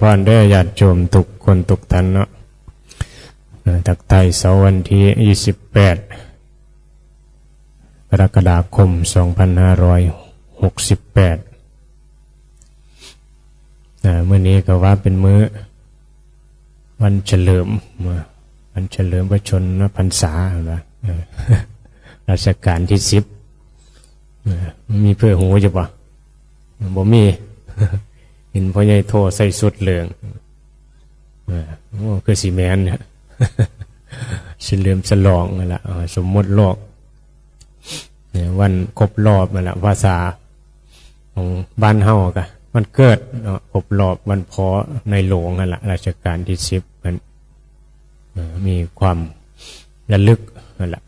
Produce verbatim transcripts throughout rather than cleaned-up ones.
พรเด้อญาติโยมทุกคนทุกท่านเนาะ เอ่อ ทักทายเสาร์วันที่ยี่สิบแปด กรกฎาคม สองพันห้าร้อยหกสิบแปด อ่า มื้อนี้ก็ว่าเป็นมื้อวันเฉลิม วันเฉลิมพระชนมพรรษา เห็นปะ เออ รัชกาลที่สิบ เออ มีเพื่อหูอยู่ปะ บ่มี เห็นพ่อใหญ่โทใส่สุดเหลือง เออ โอ้ คือสิแม่นเนี่ย สิเฉลิมฉลองนั่นละ เออ สมมติโลก เนี่ย วันครบรอบนั่นละ ภาษาของบ้านเฮาก็วันเกิดเนาะ ครบรอบวันพ้อในหลวงนั่นละ รัชกาลที่สิบนั่น เออ มีความระลึกนั่นละ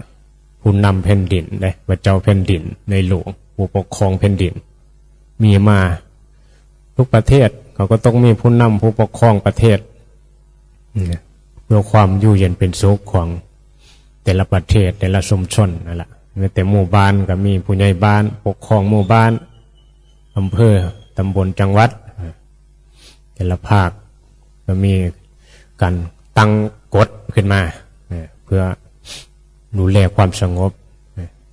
ผู้นำแผ่นดินเด้ พระเจ้าแผ่นดินในหลวง ผู้ปกครองแผ่นดิน มีมาทุกประเทศ เขาก็ต้องมีผู้นำผู้ปกครองประเทศ เนี่ย เพื่อความอยู่เย็นเป็นสุขของแต่ละประเทศ แต่ละชุมชนนั่นละ แม้แต่หมู่บ้านก็มีผู้ใหญ่บ้าน ปกครองหมู่บ้าน อำเภอ ตำบล จังหวัด แต่ละภาคก็มีการตั้งกฎขึ้นมา เนี่ย เพื่อดูแลความสงบ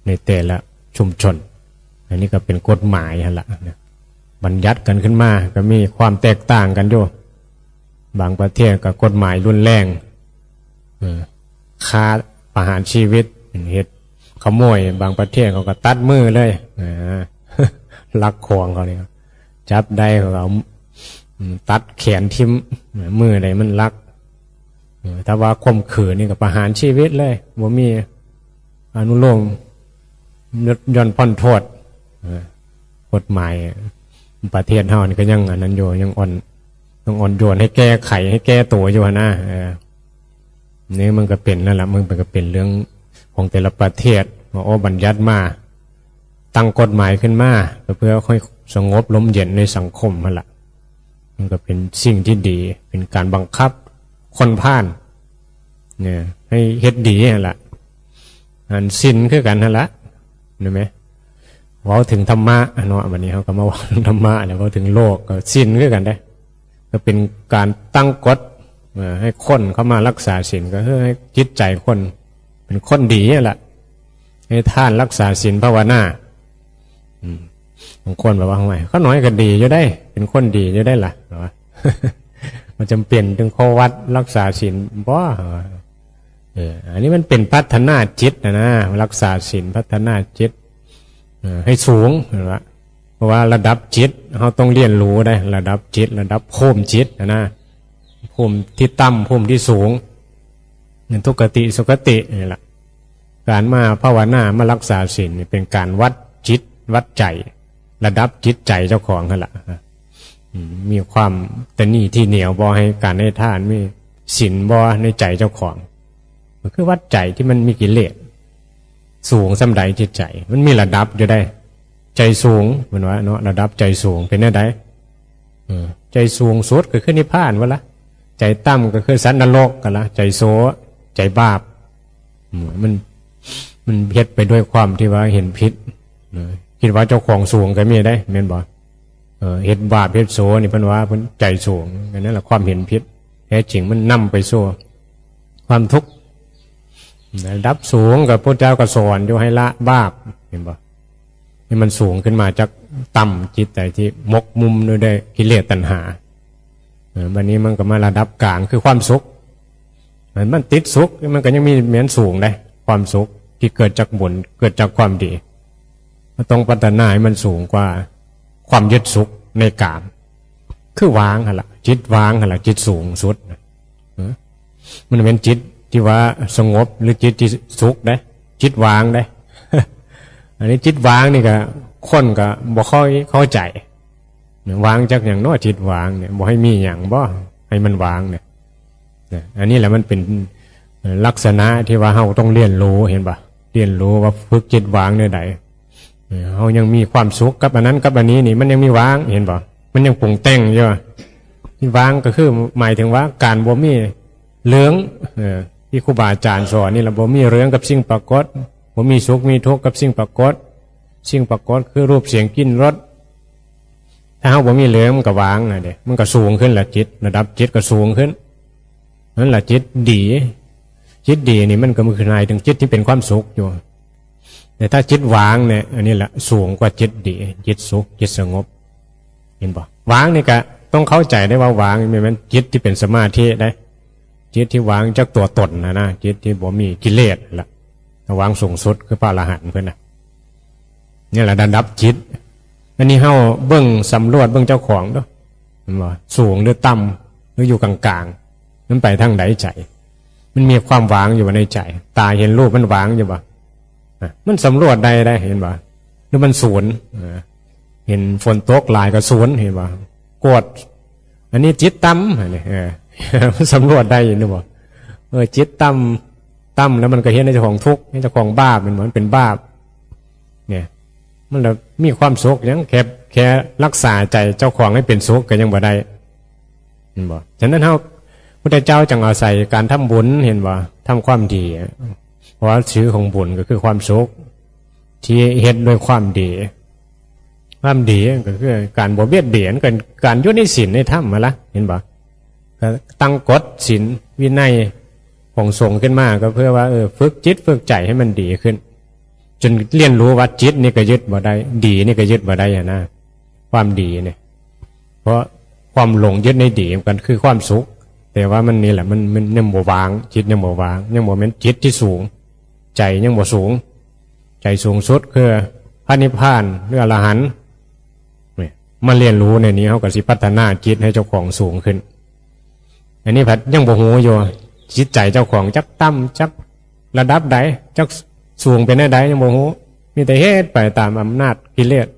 ในแต่ละชุมชน อันนี้ก็เป็นกฎหมายหั่นละ เนี่ย บัญญัติกันขึ้นมา ก็มีความแตกต่างกันอยู่ บางประเทศก็กฎหมายรุนแรง เออ ฆ่าประหารชีวิต เฮ็ดขโมย บางประเทศเขาก็ตัดมือเลย อ่า ลักของเขาเนี่ย จับได้เขาก็เอา อืม ตัดแขนทิ่ม มือใดมันลัก เออ ถ้าว่าข่มขืนนี่ก็ประหารชีวิตเลย บ่มีอนุโลม ลดหย่อนผ่อนโทษ เออ กฎหมายประเทศเฮานี่ก็ยังอันนั้นอยู่ ยังอ่อน ต้องอ่อนโยนให้แก้ไข ให้แก้ตัวอยู่หั่นนะ เออ นี่มันก็เป็นนั่นแหละ มันก็เป็นเรื่องของแต่ละประเทศ ว่า โอ้ บัญญัติมา ตั้งกฎหมายขึ้นมา ก็เพื่อให้สงบร่มเย็นในสังคมหั่นละ มันก็เป็นสิ่งที่ดี เป็นการบังคับคนพาลเนี่ย ให้เฮ็ดดีหั่นละ อันศีลคือกันหั่นละ เห็นไหม เว้าถึงธรรมะเนาะ บัดนี้เขาก็มาเว้าถึงธรรมะแล้ว เว้าถึงโลกก็ศีลคือกันเด้ ก็เป็นการตั้งกฎ เอ่อ ให้คนเข้ามารักษาศีล ก็คือให้จิตใจคนเป็นคนดีนั่นแหละ ให้ทาน รักษาศีล ภาวนา อืม บางคนบอกว่า "โอ้ย ข้าน้อยก็ดีอยู่ได้ เป็นคนดีอยู่ได้ล่ะ" เหรอวะ มันจำเป็นถึงเข้าวัดรักษาศีลบ่ เออ อันนี้มันเป็นพัฒนาจิตนะนะ รักษาศีล พัฒนาจิต เออ ให้สูง เห็นปะ เพราะว่าระดับจิต เราต้องเรียนรู้ได้ ระดับจิต ระดับภูมิจิตนะนะ ภูมิที่ต่ำ ภูมิที่สูง เงินทุกขติ สุขติ นี่แหละ การมาภาวนา มารักษาศีลนี่เป็นการวัดจิต วัดใจ ระดับจิตใจเจ้าของหั่นละ อืม มีความตระหนี่ทีเหนียวบ่ ให้การให้ทาน มีศีลบ่ในใจเจ้าของ ก็คือวัดใจที่มันมีกิเลส สูงส่ำใดจิตใจ มันมีระดับอยู่ได้ ใจสูง เพิ่นว่าเนาะ ระดับใจสูงเป็นแนวใด เออ ใจสูงสุดก็คือนิพพานว่าละ ใจต่ำก็คือสัตว์นรกกันละ ใจโส ใจบาป อืม มัน มันเฮ็ดไปด้วยความที่ว่าเห็นผิด เออ คิดว่าเจ้าของสูงก็มีได้ แม่นบ่ เออ เฮ็ดบาปเฮ็ดโสนี่เพิ่นว่าเพิ่นใจสูง อันนั้นแหละความเห็นผิด แท้จริงมันนำไปสู่ความทุกข์ ระดับสูงกับพระเจ้าก็สอนอยู่ให้ละบาป เห็นบ่ ให้มันสูงขึ้นมาจากต่ำ จิตใจที่หมกมุ่นอยู่ด้วยกิเลสตัณหา เออ บัดนี้มันก็มาระดับกลางคือความสุข มัน มันติดสุข มันก็ยังมีแม้นสูงได้ ความสุขที่เกิดจากบุญ เกิดจากความดี มันต้องพัฒนาให้มันสูงกว่าความยึดสุขในกาม คือวางหั่นละ จิตวางหั่นละ จิตสูงสุดนะ เออ มันเป็นจิตที่ว่าสงบหรือจิตที่สุขได้ จิตวางได้ อันนี้จิตวางนี่ก็ คนก็บ่ค่อยเข้าใจ วางจากหยังเนาะ จิตวางเนี่ย บ่ให้มีหยังบ่ ให้มันวางเนี่ย นะ อันนี้แหละมันเป็น เอ่อ ลักษณะที่ว่าเราต้องเรียนรู้ เห็นปะ เรียนรู้ว่าฝึกจิตวางแนวใด เออ เรายังมีความสุขกับอันนั้นกับอันนี้นี่ มันยังมีวาง เห็นปะ มันยังปรุงแต่งอยู่ ที่วางก็คือหมายถึงว่าการบ่มีเรื่อง เออ ที่ครูบาอาจารย์สอนนี่แหละ บ่มีเรื่องกับสิ่งปรากฏ บ่มีสุขมีทุกข์กับสิ่งปรากฏ สิ่งปรากฏคือรูปเสียงกลิ่นรส ถ้าเฮาบ่มีเหลือมันก็วางอะเด้ มันก็สูงขึ้นละจิต ระดับจิตก็สูงขึ้น นั่นละจิตดี จิตดีนี่มันก็คือหมายถึงจิตที่เป็นความสุขอยู่ แต่ถ้าจิตวางเนี่ย อันนี้ละสูงกว่าจิตดี จิตสุข จิตสงบ เห็นบ่ วางนี่ก็ต้องเข้าใจได้ว่าวางนี่มันจิตที่เป็นสมาธิได้ จิตที่วางจากตัวตนนะนะ จิตที่บ่มีกิเลสละ วางสูงสุดคือพระอรหันต์เพิ่นนะ นี่แหละระดับจิต อันนี้เฮาเบิ่งสำรวจเบิ่งเจ้าของเนาะ มันว่าสูงหรือต่ำหรืออยู่กลางๆ มันไปทางใดใจ มันมีความวางอยู่ในใจ ตาเห็นรูปมันวางอยู่บ่ อ่ะ มันสำรวจได้ได้ เห็นบ่ หรือมันศูนย์ อ่ะ เห็นฝนตกหลายก็ศูนย์ เห็นบ่ โกรธ อันนี้จิตต่ำ อันนี้ เออ มันสำรวจได้อยู่นี่บ่ เออ จิตต่ำ ต่ำแล้วมันก็เห็นในเจ้าของทุกข์ ในเจ้าของบาป มันเหมือนเป็นบาป เนี่ย มันละมีความสุขหยัง แค่ แค่รักษาใจเจ้าของให้เป็นสุขก็ยังบ่ได้ เห็นบ่ ฉะนั้นเฮา พุทธเจ้าจังอาศัยการทำบุญ เห็นบ่ ทำความดี เพราะว่าชื่อของบุญก็คือความสุข ที่เฮ็ดด้วยความดี ความดีก็คือการบ่เบียดเบียน การ การอยู่ในศีลในธรรมหั่นละ เห็นบ่ ก็ตั้งกฎศีลวินัยของสงฆ์ขึ้นมา ก็เพื่อว่า เออ ฝึกจิตฝึกใจให้มันดีขึ้น จนเรียนรู้ว่าจิตนี่ก็ยึดบ่ได้ ดีนี่ก็ยึดบ่ได้หั่นนะ ความดีเนี่ย เพราะความหลงยึดในดีมันคือความสุข แต่ว่ามันนี่แหละ มัน มันยังบ่วาง จิตยังบ่วาง ยังบ่แม่นจิตที่สูง ใจยังบ่สูง ใจสูงสุดคือพระนิพพานหรืออรหันต์ เนี่ย มาเรียนรู้ในนี้ เฮาก็สิพัฒนาจิตให้เจ้าของสูงขึ้น อันนี้พัดยังบ่ฮู้อยู่ จิตใจเจ้าของจักต่ำ จักระดับใด จักสูงเป็นแนวใดยังบ่ฮู้ มีแต่เฮ็ดไปตามอำนาจกิเลส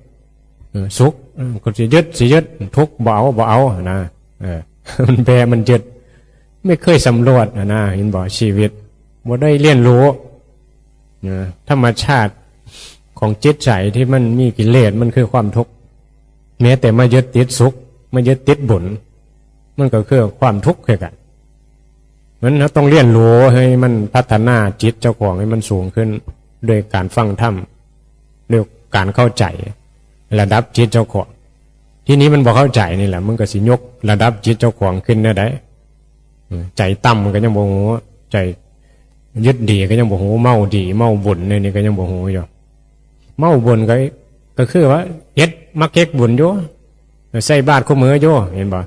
เออ สุข เออ ก็สิยึด สิยึด ทุกข์ บ่เอา บ่เอา นะ เออ มันแบ มันยึด ไม่เคยสำรวจนะ เห็นบ่ ชีวิต บ่ได้เรียนรู้ นะ ธรรมชาติของจิตใจที่มันมีกิเลส มันคือความทุกข์ แม้แต่มายึดติดสุข มายึดติดบุญ มันก็คือความทุกข์คือกัน มันต้องเรียนรู้ให้มันพัฒนาจิตเจ้าของให้มันสูงขึ้น ด้วยการฟังธรรม ด้วยการเข้าใจระดับจิตเจ้าของ ทีนี้มันบ่เข้าใจนี่แหละ มันก็สิยกระดับจิตเจ้าของขึ้นแนวใด เออ ใจต่ำก็ยังบ่ฮู้ ใจยึดดีก็ยังบ่ฮู้ เมาดี เมาบุญนี่ นี่ก็ยังบ่ฮู้อยู่ เมาบุญก็ ก็คือว่าเฮ็ด มักเฮ็ดบุญอยู่ ใส่บาตรคู่มื้ออยู่ เห็นบ่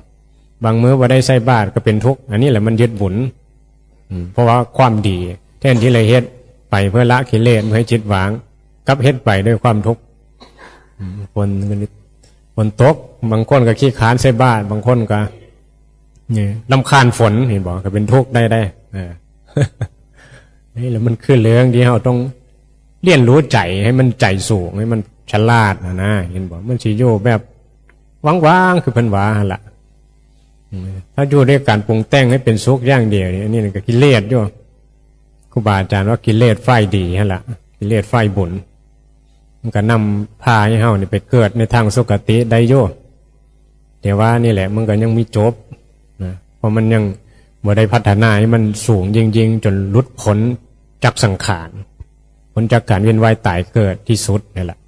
บางมื้อบ่ได้ใส่บาตรก็เป็นทุกข์ อันนี้แหละมันยึดบุญ อืม เพราะว่าความดี แทนที่จะเฮ็ดไปเพื่อละกิเลส เพื่อให้จิตวาง กลับเฮ็ดไปด้วยความทุกข์ อืม ฝน ฝนตก บางคนก็ขี้คร้านใส่บาตร บางคนก็ นี่ รำคาญฝน เห็นบ่ ก็เป็นทุกข์ได้ได้ เออ นี่แหละมันคือเรื่องที่เราต้องเรียนรู้ใจให้มันใจสูง ให้มันฉลาดนะนะ เห็นบ่ มันสิอยู่แบบว่างๆ คือเพิ่นว่าหั่นล่ะ อืม ถ้าอยู่ด้วยการปรุงแต่งให้เป็นสุขอย่างเดียวนี่ อันนี้ก็กิเลสอยู่ ครูบาอาจารย์ว่ากิเลสฝ่ายดีหั่นล่ะ กิเลสฝ่ายบุญ มันก็นำพาให้เฮานี่ไปเกิดในทางสุคติได้อยู่ แต่ว่านี่แหละมันก็ยังมีจบนะ เพราะมันยังบ่ได้พัฒนาให้มันสูงยิ่งๆ จนหลุดพ้นจากสังขาร พ้นจากการเวียนว่ายตายเกิดที่สุดนี่แหละ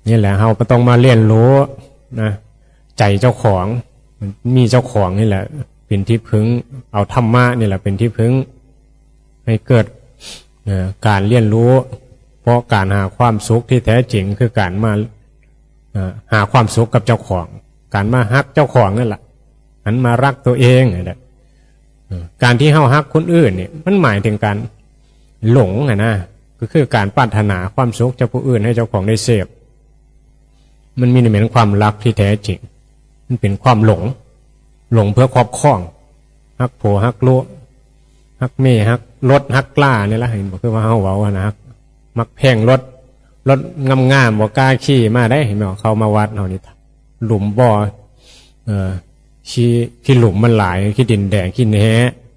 นี่แหละ เราก็ต้องมาเรียนรู้นะ ใจเจ้าของ มีเจ้าของนี่แหละ เป็นที่พึ่ง เอาธรรมะนี่แหละเป็นที่พึ่ง ให้เกิด เอ่อ การเรียนรู้ เพราะการหาความสุขที่แท้จริงคือการมา เอ่อ หาความสุขกับเจ้าของ การมาฮักเจ้าของนั่นแหละ หันมารักตัวเองนั่นแหละ เอ่อ การที่เฮาฮักคนอื่นเนี่ย มันหมายถึงการหลงอะนะ ก็คือการปรารถนาความสุขจากผู้อื่นให้เจ้าของได้เสพ มันมีในเหมือนความรักที่แท้จริง มันเป็นความหลง หลงเพื่อครอบครอง ฮักผัวฮักลูก ฮักเมียฮักรถฮักลานี่ละ เห็นบ่ คือว่าเฮาเว้าหั่นนะ ฮัก มักแพงรถ รถงามๆ บ่กล้าขี่มาได้ เห็นบ่ เข้ามาวัดเฮานี่ หลุมบ่อ เอ่อ ขี้ ขี้หลุมมันหลาย ขี้ดินแดง ขี้แหน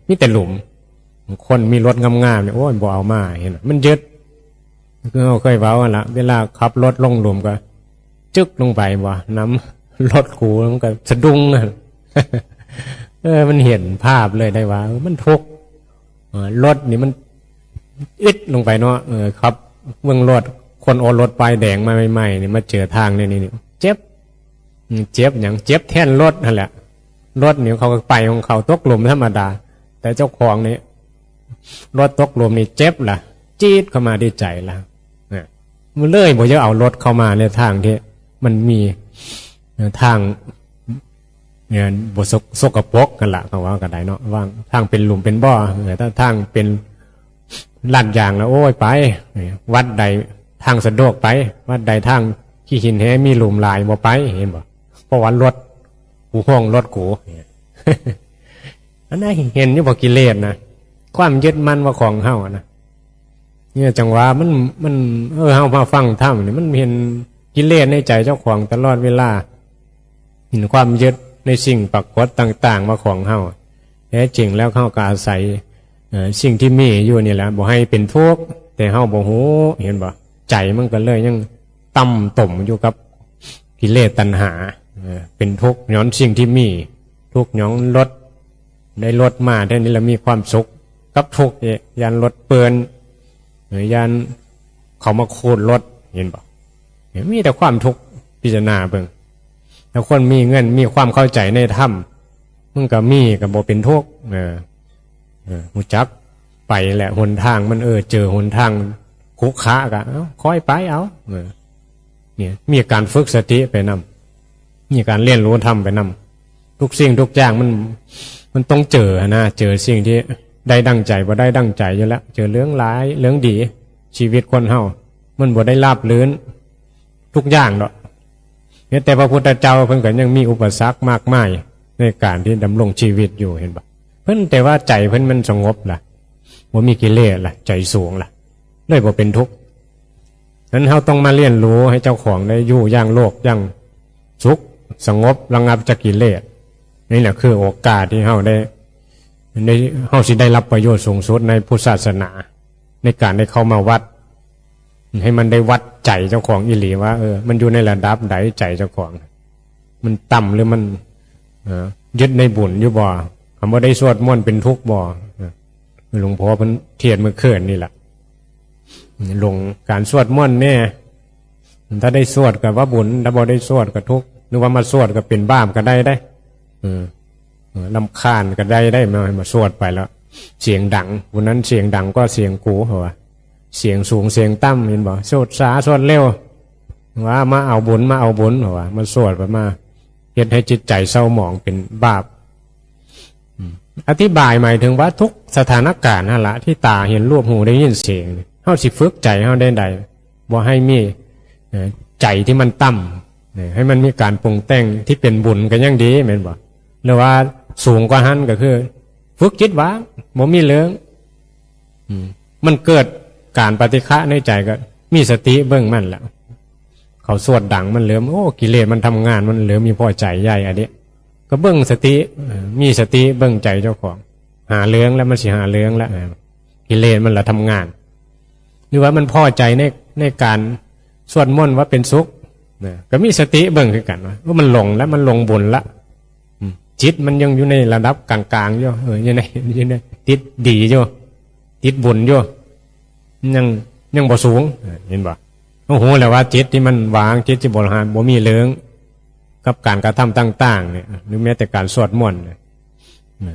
มีแต่หลุม คนมีรถงามๆ เนี่ย โอ้ย บ่เอามา เห็นบ่ มันยึด คือเราเคยเว้าหั่นละ เวลาขับรถลงหลุมก็ จึกลงไปบ่ น้ำ รถกูมันก็สะดุ้งอะ เออ มันเห็นภาพเลยได้ว่า เออ มันทุกข์ เออ รถนี่มันอิดลงไปเนาะ เออ ขับ เบิ่งรถ คนเอารถป้ายแดงมาใหม่ๆ นี่ มาเจอทางนี่ นี่ นี่ เจ็บ อืมเจ็บหยัง เจ็บแทนรถนั่นแหละ รถนี่เขาก็ไปของเขาตกหลุมธรรมดา แต่เจ้าของนี่ รถตกหลุมนี่เจ็บล่ะ จี๊ดเข้ามาที่ใจล่ะนะมันเลยบ่อยากเอารถเข้ามาในทางที่มันมีเอ่อทางเนี่ยบ่สกสกปรกกันละเขาว่าก็ได้เนาะว่าทางเป็นหลุมเป็นบ่อเออถ้าทางเป็นลาดยางแล้วโอ้ยไปวัดใดทางสะดวกไป วัดใดทางขี้หินแห้มีหลุมหลายบ่ไปเห็นบ่เพราะว่ารถกูห้องรถกู อันนั้นเห็นอยู่บ่กิเลสนะความยึดมั่นว่าของเฮาอะนะเนี่ยจังหวะมันมันเออเฮามาฟังธรรมเนี่ยมันเห็นกิเลสในใจเจ้าของตลอดเวลาเห็นความยึดในสิ่งปรากฏต่างๆว่าของเฮาแท้จริงแล้วเฮาก็อาศัยเอ่อสิ่งที่มีอยู่นี่แหละบ่ให้เป็นทุกข์แต่เฮาบ่ฮู้เห็นบ่ใจมันก็เลยยังต่ำต่มอยู่กับกิเลสตัณหาเออเป็นทุกข์ย้อนสิ่งที่มี ทุกข์หยองรถได้รถมาแท่นี้เรามีความสุขกับทุกข์เอะยานรถเปือนหรือยานเขามาขูดรถเห็นบ่เนี่ยมีแต่ความทุกข์พิจารณาเบิ่งถ้าคนมีเงินมีความเข้าใจในธรรมมันก็มีก็บ่เป็นทุกข์เออเออรู้จักไปแหละหนทางมันเออเจอหนทางขรุขระก็เอาค่อยไปเอาเออ เนี่ยมีการฝึกสติไปนำ มีการเรียนรู้ธรรมไปนำ ทุกสิ่งทุกอย่างมันมันต้องเจอนะเจอสิ่งที่ได้ดังใจบ่ได้ดังใจอยู่แล้ว เจอเรื่องร้ายเรื่องดี ชีวิตคนเฮามันบ่ได้ราบรื่นทุกอย่างดอกเนี่ยแต่พระพุทธเจ้าเพิ่นก็ยังมีอุปสรรคมากมายในการที่ดำรงชีวิตอยู่เห็นบ่เพิ่นแต่ว่าใจเพิ่นมันสงบล่ะบ่มีกิเลสล่ะใจสูงล่ะเลยบ่เป็นทุกข์ นั้นเราต้องมาเรียนรู้ให้เจ้าของได้อยู่อย่างโลกอย่างสุขสงบระงับจากกิเลสนี่แหละคือโอกาสที่เราได้ได้เราสิได้รับประโยชน์สูงสุดในพุทธศาสนา ในการได้เข้ามาวัด ให้มันได้วัดใจเจ้าของอีหลีว่าเออมันอยู่ในระดับใดใจเจ้าของ มันต่ำหรือมันเอ่อยึดในบุญอยู่บ่คำว่าได้สวดมนต์เป็นทุกข์บ่เออหลวงพ่อเพิ่นเทศน์เมื่อคืนนี่แหละ หลงการสวดมนต์เนี่ยถ้าได้สวดก็ว่าบุญถ้าบ่ได้สวดก็ทุกข์หรือว่ามาสวดก็เป็นบาปก็ได้ได้เออเออรำคาญก็ได้ได้มามาสวดไปแล้ว เสียงดังวันนั้นเสียงดังก็เสียงกูเขาว่าเสียงสูงเสียงต่ำเห็นบ่สวดช้าสวดเร็วว่ามาเอาบุญมาเอาบุญเขาว่ามาสวดไปมาเฮ็ดให้จิตใจเศร้าหมองเป็นบาป อธิบายหมายถึงว่าทุกสถานการณ์นั่นละที่ตาเห็นรูปหูได้ยินเสียงเฮาสิฝึกใจเฮาได้ใดบ่ให้มีเอ่อใจที่มันต่ำเอ่อให้มันมีการปรุงแต่งที่เป็นบุญก็ยังดีแม่นบ่หรือว่าสูงกว่าหั้นก็คือ ฝึกจิตวางบ่มีเรื่องอืมมันเกิดการปฏิฆะในใจก็มีสติเบิ่งมันแหละเขาสวดดังมันเหลือโอ้กิเลสมันทำงานมันเหลือมีพอใจใหญ่อันนี้ ก็เบิ่งสติเอ่อมีสติเบิ่งใจเจ้าของ หาเรื่องแล้วมันสิหาเรื่องแล้วเออกิเลสมันละทำงาน หรือว่ามันพอใจในในการสวดมนต์ว่าเป็นสุขนะก็มีสติเบิ่งคือกันว่าเออมันหลงแล้วมันหลงบุญละอืมจิตมันยังอยู่ในระดับกลางๆอยู่เอออยู่ในอยู่ในติดดีอยู่ติดบุญอยู่ยังยังบ่สูงเออเห็นบ่โอ้โหแล้วว่าจิตที่มันวางจิตที่บริหารบ่มีเรื่อง กับการกระทำต่างๆเนี่ยหรือแม้แต่การสวดมนต์เนี่ย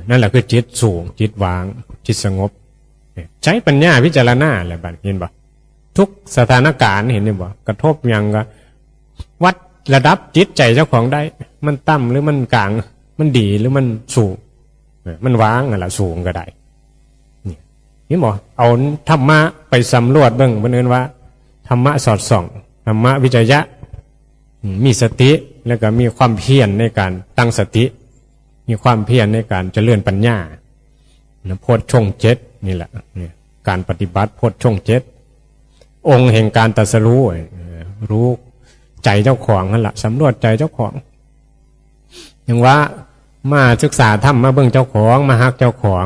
นั่นแหละคือจิตสูงจิตวางจิตสงบใช้ปัญญาพิจารณาแหละบัดเห็นบ่ทุกสถานการณ์เห็นบ่กระทบหยังก็วัดระดับจิตใจเจ้าของได้ มันต่ำหรือมันกลางมันดีหรือมันสูงมันวางนั่นแหละสูงก็ได้นี่เห็นบ่เอาธรรมะไปสำรวจเบิ่งเพิ่นเอิ้นว่าธรรมะสอดส่องธรรมะวิจยะ มีสติแล้วก็มีความเพียรในการตั้งสติ มีความเพียรในการเจริญปัญญานะโพชฌงค์เจ็ดนี่แหละเนี่ยการปฏิบัติโพชฌงค์เจ็ดองค์แห่งการตรัสรู้เอ่อรู้ใจเจ้าของนั่นแหละสำรวจใจเจ้าของอย่างว่ามาศึกษาธรรมมาเบิ่งเจ้าของมาฮักเจ้าของ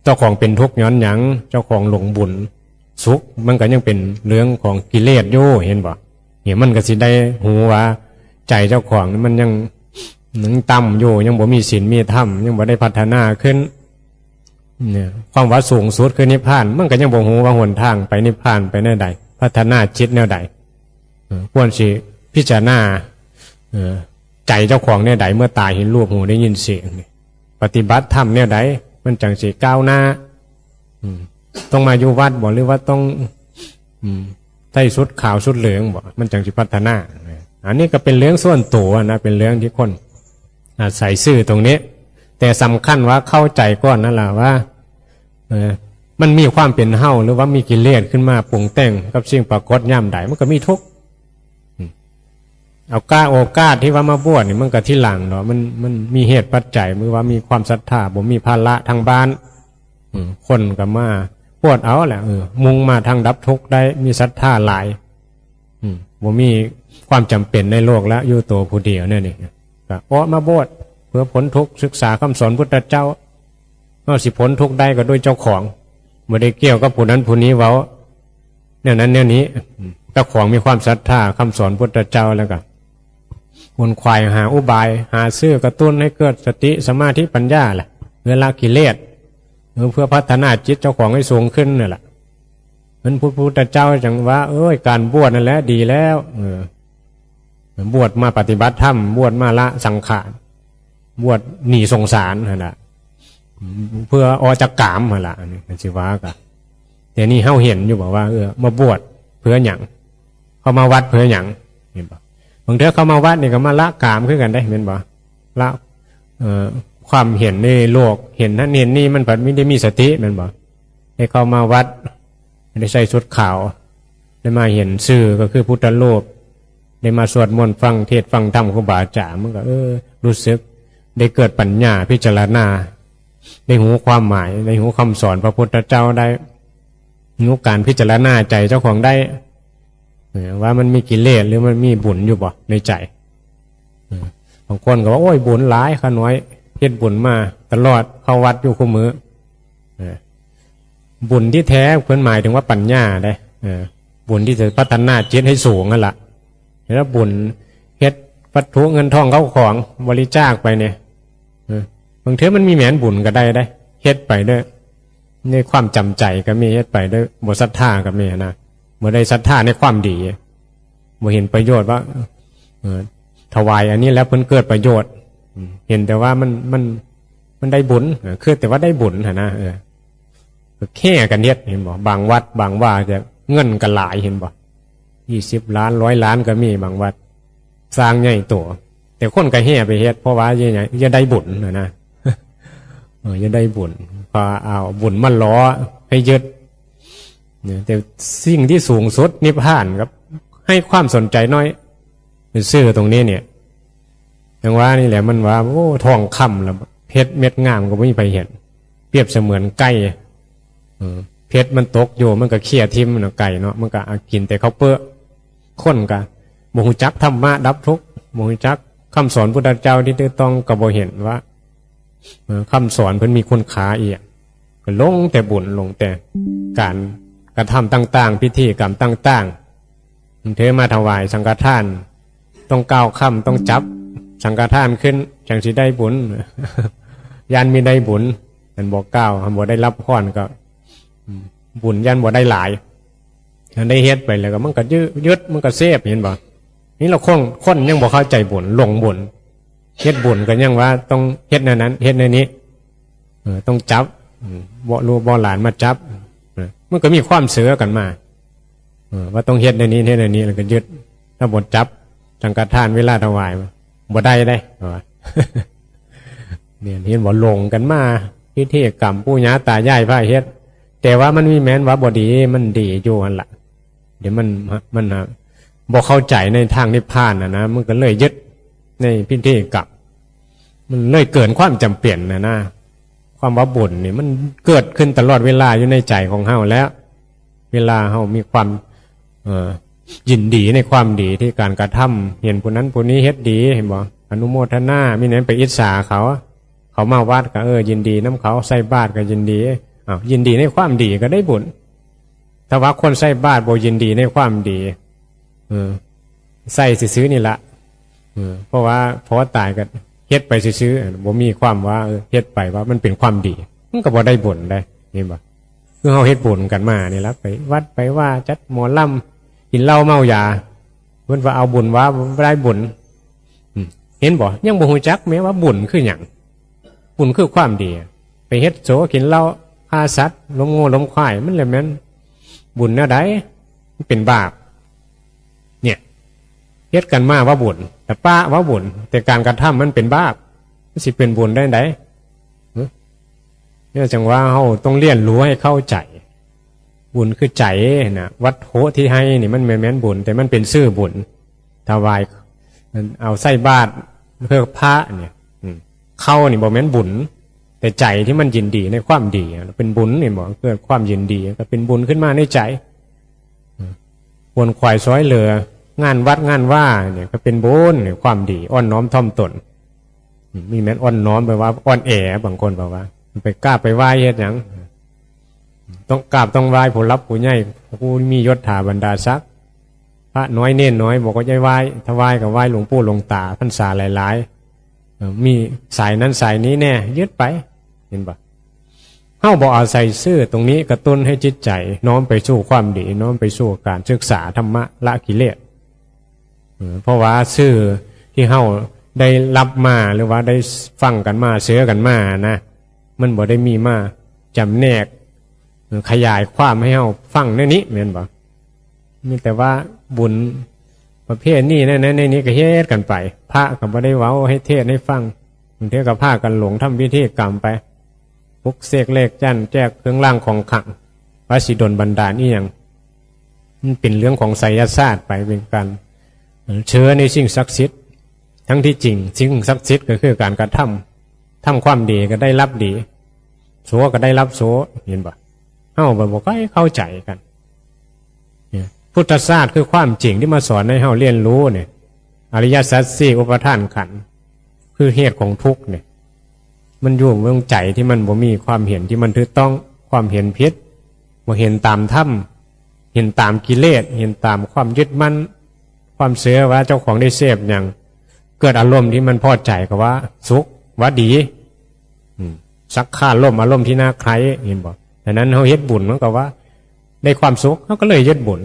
เจ้าของเป็นทุกข์ย้อนหยังเจ้าของหลงบุญ สุขมันก็ยังเป็นเรื่องของกิเลสอยู่เห็นบ่เนี่ยมันก็สิได้ฮู้ว่าใจเจ้าของนี่มันยังยังต่ำอยู่ยังบ่มีศีลมีธรรมยังบ่ได้พัฒนาขึ้นเนี่ยความว่าสูงสุดคือนิพพานมันก็ยังบ่ฮู้ว่าหนทางไปนิพพานไปแนวใดพัฒนาจิตแนวใดเออควรสิพิจารณาเออ ใจเจ้าของแนวใด เมื่อตาเห็นรูป หูได้ยินเสียงนี่ ปฏิบัติธรรมแนวใด มันจังสิก้าวหน้า อืม ต้องมาอยู่วัดบ่ หรือว่าต้อง อืม ใส่ชุดขาวชุดเหลืองบ่ มันจังสิพัฒนา อันนี้ก็เป็นเรื่องส่วนตัวนะ เป็นเรื่องที่คนอาศัยซื่อตรงนี้ แต่สำคัญว่าเข้าใจก่อนนั่นแหละว่า เออ มันมีความเป็นเฮา หรือว่ามีกิเลสขึ้นมาปรุงแต่งกับสิ่งปรากฏยามใด มันก็มีทุกข์ อืม เอาก้าโอกาสที่ว่ามาบวชนี่มันก็ทีหลังเนาะ มัน มันมีเหตุปัจจัย มือว่ามีความศรัทธา บ่มีภาระทางบ้าน อืม คนก็มาบวชเอาแหละ เออ มุ่งมาทางดับทุกข์ได้ มีศรัทธาหลาย อืม บ่มีความจำเป็นในโลกแล้ว อยู่ตัวผู้เดียวเนี่ยนี่ ก็ออกมาบวชเพื่อพ้นทุกข์ ศึกษาคำสอนพุทธเจ้า เอาสิพ้นทุกข์ได้ก็ด้วยเจ้าของ บ่ได้เกี่ยวกับผู้นั้นผู้นี้เว้า แนวนั้นแนวนี้ อืม เจ้าของมีความศรัทธาคำสอนพุทธเจ้าแล้วก็ ขวนขวายหาอุบาย หาซื่อกระตุ้นให้เกิดสติสมาธิปัญญาแหละ เพื่อละกิเลส หรือเพื่อพัฒนาจิตเจ้าของให้สูงขึ้นนั่นแหละ มันพุทธเจ้าจังว่า เอ้ย การบวชนั่นแหละดีแล้ว เออ บวชมาปฏิบัติธรรม บวชมาละสังขาร บวชหนีสงสารหั่นน่ะ เพื่อออกจากกามหั่นล่ะ อันนี้ก็สิว่ากัน แต่นี่เฮาเห็นอยู่บ่ว่า เออ มาบวชเพื่อหยัง เข้ามาวัดเพื่อหยัง เห็นบ่ บางเทื่อเข้ามาวัดนี่ก็มาละกามคือกันเด้ แม่นบ่ ละ เอ่อ ความเห็นในโลก เห็นนั่นเห็นนี่ มันผัดไม่ได้มีสติ แม่นบ่ ได้เข้ามาวัด ได้ใส่ชุดขาว ได้มาเห็นชื่อก็คือพุทธรูป ได้มาสวดมนต์ฟังเทศน์ฟังธรรมครูบาอาจารย์ มันก็ เออ รู้สึก ได้เกิดปัญญาพิจารณา ได้รู้ความหมาย ได้รู้คำสอนพระพุทธเจ้าได้ รู้การพิจารณาใจเจ้าของได้ เออ ว่ามันมีกิเลสหรือมันมีบุญอยู่บ่ในใจ เออ บางคนก็ว่า โอ้ย บุญหลาย ข้าน้อยเฮ็ดบุญมาตลอด เข้าวัดอยู่คู่มื้อ เออ บุญที่แท้เพิ่นหมายถึงว่าปัญญาเด้ เออ บุญที่จะพัฒนาจิตให้สูงนั่นล่ะ แล้วบุญเฮ็ดวัตถุเงินทองเข้าของบริจาคไปเนี่ย เออ บางเทื่อมันมีแม่นบุญก็ได้เด้ เฮ็ดไปด้วย ในความจำใจก็มี เฮ็ดไปด้วยบ่ศรัทธาก็มีนะ บ่ได้ศรัทธาในความดี บ่เห็นประโยชน์ว่า เออ ถวายอันนี้แล้วเพิ่นเกิดประโยชน์ อืม เห็นแต่ว่ามัน มัน มันได้บุญ เออ คือแต่ว่าได้บุญหั่นนะ เออ แค่กันเฮ็ด เห็นบ่ บางวัดบางว่าจะเงินก็หลาย เห็นบ่ ยี่สิบล้าน ร้อยล้านก็มีบางวัด สร้างใหญ่โต แต่คนก็แห่ไปเฮ็ด เพราะว่าอย่า อย่าได้บุญหั่นนะ เออ อย่าได้บุญ พอเอาบุญมาหล่อให้ยึด เนี่ย แต่สิ่งที่สูงสุดนิพพานครับ ให้ความสนใจน้อย ซื่อตรงนี้เนี่ย จังว่านี่แหละมันว่า โอ้ ทองคำแล้ว เพชรเม็ดงามก็บ่มีใครเห็น เปรียบเสมือนไก่ เออ เพชรมันตกอยู่ มันก็เขี่ยทิ่มมันเอาไก่เนาะ มันก็เอากินแต่ข้าวเปลือก คนก็บ่ฮู้จักธรรมะดับทุกข์ บ่ฮู้จักคำสอนพุทธเจ้าที่ถูกต้อง ก็บ่เห็นว่า เอ่อ คำสอนเพิ่นมีคุณค่าอีหยัง ก็ลงแต่บุญ ลงแต่การกระทำต่างๆ พิธีกรรมต่างๆ เทมาถวายสังฆทาน ต้องก้าวค่ำ ต้องจับสังฆทานขึ้น จังสิได้บุญ ย่านมีได้บุญ อันบ่ก้าว อันบ่ได้รับพรก็ อืม บุญย่านบ่ได้หลาย อันได้เฮ็ดไปแล้วก็มันก็ยึด ยึด มันก็เสพ เห็นบ่ นี่เราคน คนยังบ่เข้าใจบุญ หลงบุญ เฮ็ดบุญก็ยังว่าต้องเฮ็ดแนวนั้น เฮ็ดแนวนี้ เออ ต้องจับ อืม บ่ลูกบ่หลานมาจับ เออ มันก็มีความเชื่อกันมา เออ ว่าต้องเฮ็ดแนวนี้ เฮ็ดแนวนี้ แล้วก็ยึด ถ้าบ่จับสังฆทานเวลาถวาย บ่ได้เด้ ว่า เนี่ย เห็นบ่ หลงกันมา พิธีกรรมปู่ย่าตายายพาเฮ็ด แต่ว่ามันมีแม่นว่าบ่ดี มันดีอยู่หั่นล่ะ เดี๋ยวมัน มัน บ่เข้าใจในทางนิพพานน่ะนะ มันก็เลยยึดในพิธีกรรม มันเลยเกินความจำเป็นน่ะนะ ความว่าบุญนี่มันเกิดขึ้นตลอดเวลาอยู่ในใจของเฮาแล้ว เวลาเฮามีความ เอ่อ ยินดีในความดีที่การกระทำ เห็นผู้นั้นผู้นี้เฮ็ดดี เห็นบ่ อนุโมทนา มีแนวไปอิจฉาเขา เขามาวัดก็ เออ ยินดีนำเขา ใส่บาตรก็ยินดี อ้าว ยินดีในความดีก็ได้บุญ ถ้าว่าคนใส่บาตรบ่ยินดีในความดี เออ ใส่ซื่อๆนี่ละ เออ เพราะว่าพอตายก็เฮ็ดไปซื่อๆ บ่มีความว่า เออ เฮ็ดไปว่ามันเป็นความดี มันก็บ่ได้บุญได้ เห็นบ่ คือเฮาเฮ็ดบุญกันมานี่ละ ไปวัดไปว่า จัดหมอลำ กินเหล้าเมายา เพิ่นว่าเอาบุญว่าบ่ได้บุญ อืม เห็นบ่ ยังบ่ฮู้จักแม้ว่าบุญคือหยัง บุญคือความดี ไปเฮ็ดโสกินเหล้าฆ่าสัตว์ล้มงัวล้มควาย มันเลยแม่นบุญแนวใด มันเป็นบาป เนี่ย เฮ็ดกันมาว่าบุญ แต่ปะว่าบุญ แต่การกระทำมันเป็นบาป มันสิเป็นบุญได้ได๋ เนี่ยจั่งว่าเฮาต้องเรียนรู้ให้เข้าใจ บุญคือใจนะ วัตถุที่ให้นี่มันแม่นบุญ แต่มันเป็นซื่อบุญ ถวาย เอาใส่บาตรเพื่อพระเนี่ย อืม เข้านี่บ่แม่นบุญ แต่ใจที่มันยินดีในความดี เป็นบุญนี่บ่ เกิดความยินดี ก็เป็นบุญขึ้นมาในใจ อืม ขวนขวายซอยเหลือ งานวัดงานว่าเนี่ย ก็เป็นบุญเนี่ย ความดี อ่อนน้อมถ่อมตน อืม มีแม่นอ่อนน้อม แปลว่าอ่อนแอ บางคนบอกว่า ไปกราบไปไหว้เฮ็ดหยัง ต้องกราบต้องไหว้ผู้หลักผู้ใหญ่ ผู้มียศถาบรรดาศักดิ์ พระน้อยเณรน้อย บอกว่าจะไหว้ ถวายก็ไหว้หลวงปู่หลวงตา พรรษาหลายๆ เอ่อ มีสายนั้นสายนี้แน่ ยึดไป เห็นปะ เฮาบ่อาศัยซื่อตรงนี้กระตุ้นให้จิตใจน้อมไปสู่ความดี น้อมไปสู่การศึกษาธรรมะ ละกิเลส เออ เพราะว่าซื่อที่เฮาได้รับมา หรือว่าได้ฟังกันมา เชื่อกันมานะ มันบ่ได้มีมาจำแนก เออ ขยายความให้เฮาฟังในนี้ แม่นบ่ มีแต่ว่าบุญประเภทนี้ ใน ใน ในนี้ก็เฮ็ดกันไป พระก็บ่ได้เว้าให้เทศน์ให้ฟัง บางเทื่อก็พากันหลงทำพิธีกรรมไป ปลุกเสกเลขจั่น แจกเครื่องรางของขลัง ว่าสิดลบันดาลอีหยัง มันเป็นเรื่องของไสยศาสตร์ไป เป็นการเชื่อในสิ่งศักดิ์สิทธิ์ ทั้งที่จริงสิ่งศักดิ์สิทธิ์ก็คือการกระทำ ทำความดีก็ได้รับดี โสก็ได้รับโส เห็นปะ เฮาบ่ บ่ค่อยเข้าใจกัน เนี่ย พุทธศาสตร์คือความจริงที่มาสอนให้เฮาเรียนรู้เนี่ย อริยสัจสี่ อุปาทานขันธ์ คือเหตุของทุกข์เนี่ย มันอยู่เรื่องใจที่มันบ่มีความเห็นที่มันถูกต้อง ความเห็นผิด บ่เห็นตามธรรม เห็นตามกิเลส เห็นตามความยึดมั่น ความเชื่อว่าเจ้าของได้เสพหยัง เกิดอารมณ์ที่มันพอใจก็ว่าสุข ว่าดี อืม สักขารมณ์ อารมณ์ที่น่าใคร่ เห็นบ่ ดังนั้นเฮาเฮ็ดบุญมันก็ว่าได้ความสุข เฮาก็เลยยึดบุญ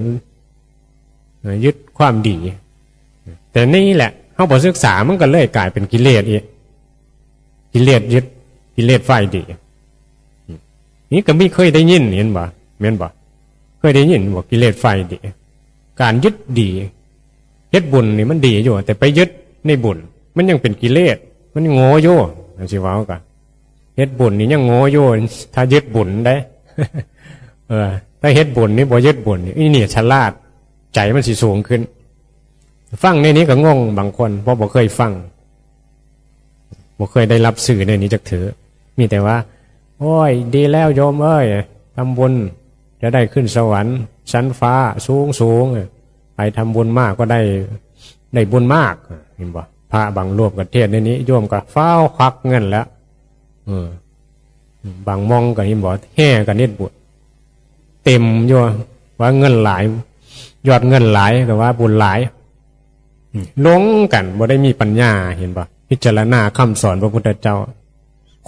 เอ่อ ยึดความดี แต่นี่แหละ เฮาบ่ศึกษา มันก็เลยกลายเป็นกิเลสอีก กิเลสยึด กิเลสฝ่ายดี นี่ก็มีเคยได้ยิน เห็นบ่ แม่นบ่ เคยได้ยินบ่ กิเลสฝ่ายดี การยึดดี เฮ็ดบุญนี่มันดีอยู่ แต่ไปยึดในบุญ มันยังเป็นกิเลส มันโง่อยู่ อันสิเว้าก็ เฮ็ดบุญนี่ยังโง่อยู่ ถ้ายึดบุญได้ เออ ถ้าเฮ็ดบุญนี่บ่ยึดบุญนี่ อีนี่ฉลาด ใจมันสิสูงขึ้น ฟังในนี้ก็งงบางคน เพราะบ่เคยฟัง บ่เคยได้รับสื่อในนี้จักเทื่อ มีแต่ว่า โอ้ย ดีแล้วโยมเอ้ย ทำบุญ จะได้ขึ้นสวรรค์ ชั้นฟ้า สูงสูง ไปทำบุญมากก็ได้ ได้บุญมาก เห็นบ่ พระบางรูปก็เทศน์ในนี้ โยมก็ฟ้าวควักเงินแล้ว เออ บางหม่องก็เห็นบ่ แห่กันเฮ็ดบุญ เต็มอยู่ ว่าเงินหลาย ยอดเงินหลายก็ว่าบุญหลาย อืม หลงกัน บ่ได้มีปัญญา เห็นบ่ พิจารณาคำสอนพระพุทธเจ้า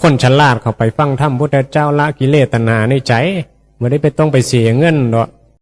คนฉลาดเข้าไปฟังธรรมพุทธเจ้า ละกิเลสตัณหาในใจ บ่ได้ไปต้องไปเสียเงินดอก